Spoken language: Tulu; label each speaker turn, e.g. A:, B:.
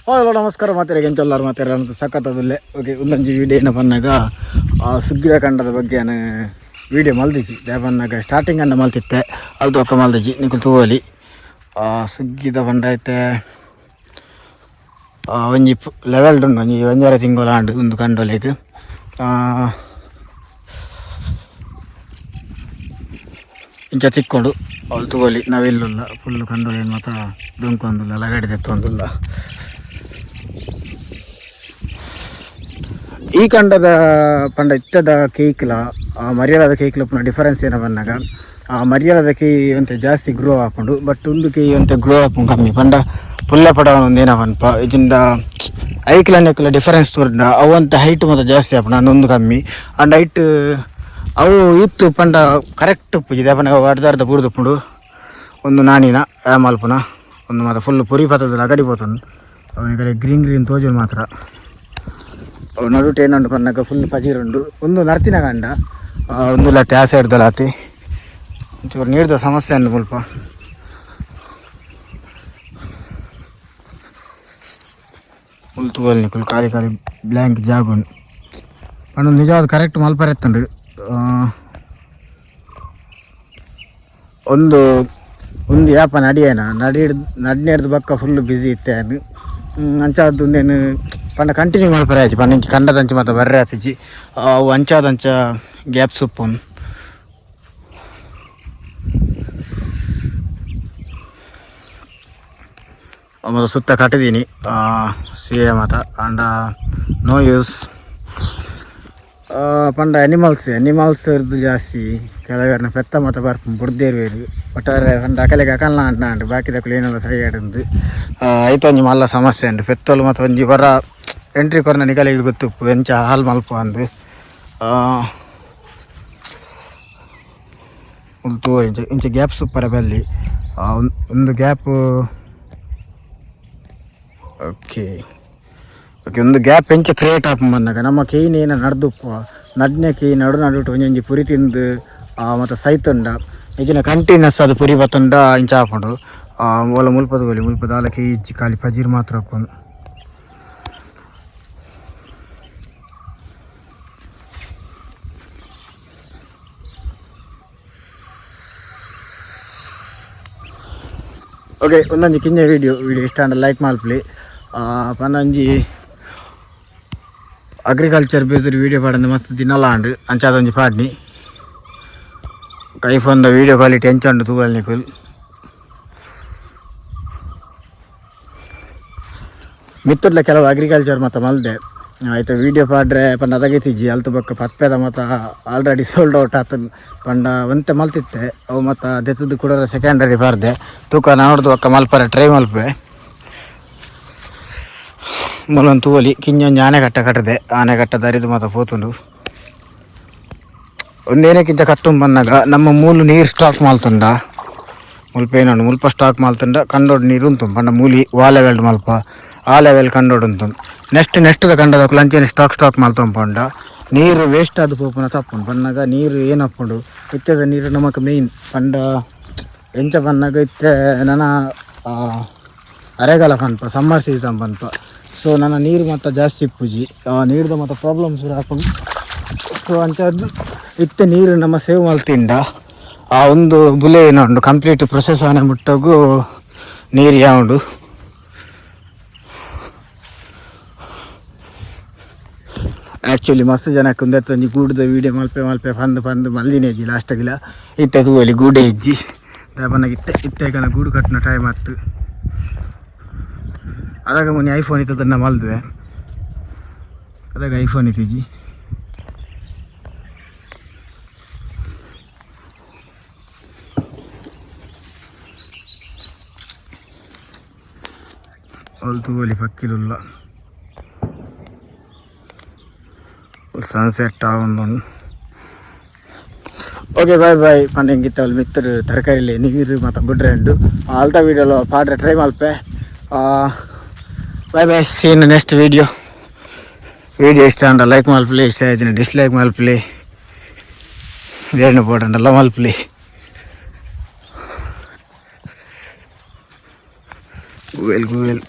A: Hello ನಮಸ್ಕಾರ ಮಾತಾಡಿ ಎಂಚಲ್ಲಾರು ಮಾತಾಡ ಸಖತ್ತದಲ್ಲೇ. ಓಕೆ, ಒಂದೊಂಜಿ ವೀಡಿಯೋ ಏನ ಪನ್ನಾಗ ಸುಗ್ಗಿದ ಕಂಡದ ಬಗ್ಗೆ ನಾನು ವೀಡಿಯೋ ಮಲ್ದಿಜಿ. ದೇಪನ್ನಾಗ ಸ್ಟಾರ್ಟಿಂಗ್ ಅನ್ನ ಮಲ್ತಿತ್ತೆ, ಅದು ಒಕ್ಕ ಮಲ್ದಿಜಿ. ನಿಕುಲು ತೂವಲಿ. ಸುಗ್ಗಿದ ಪಂಡ ಐತೆ ಒಂಜಿ ಲೆವೆಲ್ ಉಂಡು. ಒಂಜಿ ಒಂಜಾರೆ ತಿಂಗಳು ಆಂಡ್ ಒಂದು ಕಂಡೊಲೆಗ್. ಇಂಚ ತಿಕ್ಕೊಂಡು ಅವ್ಲು ತೂವಲಿ. ನಾವೆಲ್ಲುಲ್ಲ ಫುಲ್ ಕಂಡೊಲೆ ಮಾತ ದೊಂಕೊಂದುಲ್ಲ, ಲಗಡೆ ತೆತ್ತೊಂದುಲ್ಲ. ಈ ಕಂಡದ ಪಂಡ ಇತ್ತದ ಕೇಕ್ಲ ಆ ಮರ್ಯಾದ ಕೇಕ್ಲ ಪುನಃ ಡಿಫರೆನ್ಸ್ ಏನ ಪನ್ನಗ, ಆ ಮರ್ಯಾದ ಕೇಯಿ ಒಂತೆ ಜಾಸ್ತಿ ಗ್ರೋ ಆಪುಂಡು, ಬಟ್ ಉಂದು ಕೇಯಿ ಒಂತೆ ಗ್ರೋ ಆಪುಂಡು ಕಮ್ಮಿ. ಪಂಡ ಪುಲ್ಲೆ ಪಡ ಒಂದು ಏನ ಪನ್ಪ ಇಜಿಂಡ ಐಕ್ಲ ನೆಕ್ಲ ಡಿಫರೆನ್ಸ್ ತೋರ್ಂಡ ಅವಂತ ಹೈಟ್ ಮಾತ ಜಾಸ್ತಿ ಆಪುಂಡು, ಅಂಡ ಉಂದು ಕಮ್ಮಿ. ಅಂಡ್ ಹೈಟ್ ಅವು ಇತ್ತು ಪಂಡ ಕರೆಕ್ಟ್ ಉಪ್ಪುಜಿ. ಪಂಡ ಅರ್ಧ ಅರ್ಧ ಬೂರ್ದುಪ್ಪುಂಡು. ಒಂದು ನಾನಿನ ಮಲ್ಪುನ ಒಂದು ಮಾತ ಫುಲ್ ಪುರಿ ಪತ್ತದ ಅಗಡಿ ಪೋತುಂಡು. ಅವನಿಗೆ ಗ್ರೀನ್ ಗ್ರೀನ್ ತೋಜುನು ಮಾತ್ರ. ಅವು ನಡುಟು ಏನುಂಡು ಪನ್ನಗ ಫುಲ್ ಪಜಿರುಂಡು. ಒಂದು ನರ್ತಿನ ಕಂಡ ಒಂದು ಲತ್ತೆ ಆ ಸೈಡ್ದ ಲಾತಿ ಒಂಚೂರು ನೀರ್ದ ಸಮಸ್ಯೆ ಉಂಡು ಮುಲ್ಪ. ಮುಲ್ ತೂವೊಲಿ ನಿಕುಲು, ಖಾಲಿ ಖಾಲಿ ಬ್ಲ್ಯಾಂಕ್ ಜಾಗ ಉಂಡು. ಪಂಡ ನಿಜವಾದ ಕರೆಕ್ಟ್ ಮಲ್ಪರೆ ಇತ್ತುಂಡು. ಒಂದು ಒಂದು ಯಾಪ ನಡಿಯೇನ ನಡಿ ನಡ್ನೇರ್ದು ಬೊಕ್ಕ ಫುಲ್ ಬ್ಯುಸಿ ಇತ್ತೆ. ಅಂಚಾದ್ ಉಂದೇನು ಪಂಡ ಕಂಟಿನ್ಯೂ ಮಲ್ಪರೆ ಆಯ್ತು. ಪಂಡ ಇಂಚ ಕಂಡದಂಚ ಮಾತ ಬರ್ರೆ ಆತಿಜಿ. ಅವು ಅಂಚಾದಂಚ ಗ್ಯಾಪ್ಸ್ ಉಪ್ಪುಂಡು. ಮಾತ ಸುತ್ತ ಕಟ್ಟಿದ್ದೀನಿ ಸೀರೆ ಮಾತ. And no use. ಪಂಡ ಅನಿಮಲ್ಸ್ ಅನಿಮಲ್ಸ್ ಇರ್ದು ಜಾಸ್ತಿ. ಕೆಲವೆರ್ನ ಪೆತ್ತ ಮಾತ ಬರ್ಪುಂಡು ಬುಡ್ದೇರು. ಒಟ್ಟಾರೆ ಪಂಡ ಅಕಲೆಗ್ ಅಕಲ್ನ ಅಂಡ ಅಂಡ್ ಬಾಕಿದಕುಲು ಏನೆಲ್ಲ ಸರಿ ಆಡುಂದು. ಐತ ಒಂಜಿ ಮಲ್ಲ ಸಮಸ್ಯೆ ಉಂಡು. ಪೆತ್ತೊಲು ಮಾತ ಒಂಜಿ ಬರ ಎಂಟ್ರಿ ಕೊರ್ನ ನಿಕಲೆಗ್ ಗೊತ್ತುಪ್ಪು ಎಂಚ ಹಾಲ್ ಮಲ್ಪ ಅಂದ್. ಮುಲ್ಪ ತೂವೊಲಿ, ಇಂಚ ಇಂಚ ಗ್ಯಾಪ್ ಸೂಪರ್ ಬಲ್ಲಿ. ಒಂದು gap. Okay okay, ಒಂದು ಗ್ಯಾಪ್ ಎಂಚ ಕ್ರಿಯೇಟ್ ಆಪುಂಡು ಪನ್ನಗ, ನಮ್ಮ ಕೇಯಿನ ಏನ ನಡ್ದುಪ್ಪುವ ನಡ್ನೆ ಕೇಯಿ ನಡು ನಡುಟು ಒಂಜೊಂಜಿ ಪುರಿ ತಿಂದು ಮತ್ತು ಸೈತುಂಡ ಇಜಿನ ಕಂಟಿನ್ಯೂಸ್ ಅದು ಪುರಿ ಬತ್ತುಂಡ ಇಂಚ ಆಪುಂಡು. ಓಲ ಮುಲ್ಪದ ಒಲಿ ಮುಲ್ಪ ದಾಲ ಕೇಯಿ ಇಜ್ಜಿ, ಖಾಲಿ ಪಜೀರ್ ಮಾತ್ರ ಉಪ್ಪುಂಡು. ಓಕೆ, ಒಂದೊಂಜಿ ಕಿಂಜ ವೀಡಿಯೋ. ವೀಡಿಯೋ ಇಷ್ಟ ಆಂಡ ಲೈಕ್ ಮಲ್ಪುಲೆ. ಪಂಡ ಒಂಜಿ agriculture based video ಪಾಡಂದು ಮಸ್ತ್ ದಿನಲ ಆಂಡ್. ಅಂಚಾದ ಒಂಜಿ ಪಾಡ್ನಿ. ಐಫೋನ್ದ ವೀಡಿಯೋ ಕ್ವಾಲಿಟಿ ಎಂಚ ಉಂಡು ತೂವೊಲಿ ನಿಕುಲು. ಮಿತ್ತುಡ್ಲ ಕೆಲವು ಅಗ್ರಿಕಲ್ಚರ್ ಮಾತ ಮಲ್ದೆ ಆಯ್ತು. ವೀಡಿಯೋ ಪಾಡ್ರೆ ಪಂಡ ಅದಗೈತಿಜ್ಜಿ. ಅಲ್ತು ಬೊಕ್ಕ ಪತ್ಪೆದ ಮಾತ already sold out ಆತ. ಪಂಡ ಒಂತೆ ಮಲ್ತಿತ್ತೆ, ಅವು ಮಾತ ದೆತ್ತದು ಕೂಡ ಸೆಕೆಂಡರಿ ಪಾರ್ದೆ. ತೂಕ ನೋಡ್ದು ಬೊಕ್ಕ ಮಲ್ಪರೆ ಟ್ರೈ ಮಲ್ಪೆ. ಮೂಲೊಂದು ತೂವೊಲಿ, ಕಿಂಜೊಂಜಿ ಆನೆಕಟ್ಟೆ ಕಟ್ಟದೆ. ಆನೆಕಟ್ಟೆ ದರಿದು ಮಾತ ಪೋತುಂಡು. ಒಂದೇನಕ್ಕಿಂತ ಕಟ್ಟುಂ ಪನ್ನಗ ನಮ್ಮ ಮೂಲು ನೀರು ಸ್ಟಾಕ್ ಮಲ್ತುಂಡ ಮುಲ್ಪ ಏನೋಂಡು ಮುಲ್ಪ ಸ್ಟಾಕ್ ಮಲ್ತುಂಡ ಕಂಡೋಡು ನೀರು ಉಂತು. ಪಂಡ ಮೂಲಿ ವಾ ಲೆವೆಲ್ ಮಲ್ಪ ಆ ಲೆವೆಲ್ ಕಂಡೋಡು ಉಂತು. ನೆಕ್ಸ್ಟ್ ನೆಕ್ಸ್ಟ್ ಕಂಡದಕ್ಲು ಅಂಚೆನೆ ಸ್ಟಾಕ್ ಸ್ಟಾಕ್ ಮಲ್ತೊಂಪುಂಡ ನೀರು ವೇಸ್ಟ್ ಆದ್ ಪೋಪುನ ತಪ್ಪುಂಡು. ಪನ್ನಗ ನೀರು ಏನಪ್ಪುಂಡು, ಇತ್ತೆದ ನೀರು ನಮಕ್ ಮೇಯ್ನ್. ಪಂಡ ಎಂಚ ಪನ್ನಗ ಇತ್ತೆ ನನ ಅರೆಗಾಲ ಪನ್ಪ, ಸಮ್ಮರ್ ಸೀಸನ್ ಪನ್ಪ. ಸೊ ನನ್ನ ನೀರು ಮಾತ ಜಾಸ್ತಿ ಇಪ್ಪುಜಿ. ನೀರ್ದ ಮಾತ ಪ್ರಾಬ್ಲಮ್ ಶುರು ಆಪುಂಡು. ಸೊ ಅಂಚಾದ್ ಇತ್ತೆ ನೀರು ನಮ್ಮ ಸೇವ್ ಮಲ್ತಿಂಡ ಆ ಒಂದು ಬುಲೆ ಏನ ಉಂಡು ಕಂಪ್ಲೀಟ್ ಪ್ರೊಸೆಸ್ ಆನೆ ಮುಟ್ಟಗು ನೀರು ಯಾವುಂಡು. ಆ್ಯಕ್ಚುಲಿ ಮಸ್ತ್ ಜನಕ್ಕೆ ಉಂದೆತ್ತ ಒಂಜಿ ಗೂಡುದ ವೀಡಿಯೋ ಮಲ್ಪೆ ಮಲ್ಪೆ ಪಂದು ಪಂದು ಮಲ್ದಿನೇಜಿ. ಲಾಸ್ಟಾಗಿಲ್ಲ ಇತ್ತೆ ತೂವೊಲಿ, ಗೂಡೆ ಇಜ್ಜಿ. ದಾಯೆ ಇತ್ತೆ ಇತ್ತೆ ಕನ ಗೂಡು ಕಟ್ಟುನ ಟೈಮ್ ಆತು. ಅದಾಗ ಮೊನ್ನೆ ಐಫೋನ್ ಇತ್ತದನ್ನ ಮಲ್ದುವೆ. ಅದಾಗ ಐಫೋನ್ ಇತ್ತಿಜಿ. ಅವ್ಲು ತೂವೊಲಿ ಪಕ್ಕಿಲುಲ್ಲ. ಸನ್ಸೆಟ್ ಆವೊಂದುಂಡು. Okay, bye bye. ಪಂಡ ಎಂಕಿತ್ತೆ ಅವ್ಲು ಮಿತ್ತುಡು ತರಕಾರಿಲೆ ನೀರು ಮಾತ ಬುಡ್ರೆ ಉಂಡು. ಅಲ್ತ ವೀಡಿಯೋಲ ಪಾಡ್ರೆ ಟ್ರೈ ಮಲ್ಪೆ. Bye bye, see in next video. Video ಇಷ್ಟ ಆಂಡ ಲೈಕ್ ಮಲ್ಪುಲೆ, ಇಷ್ಟ ಆಯ್ತಿನ ಡಿಸ್ಲೈಕ್ ಮಲ್ಪುಲೆ, ಬೇರೆ ಬೋಡಂಡಲ್ಲ ಮಲ್ಪುಲೆ. Google Google.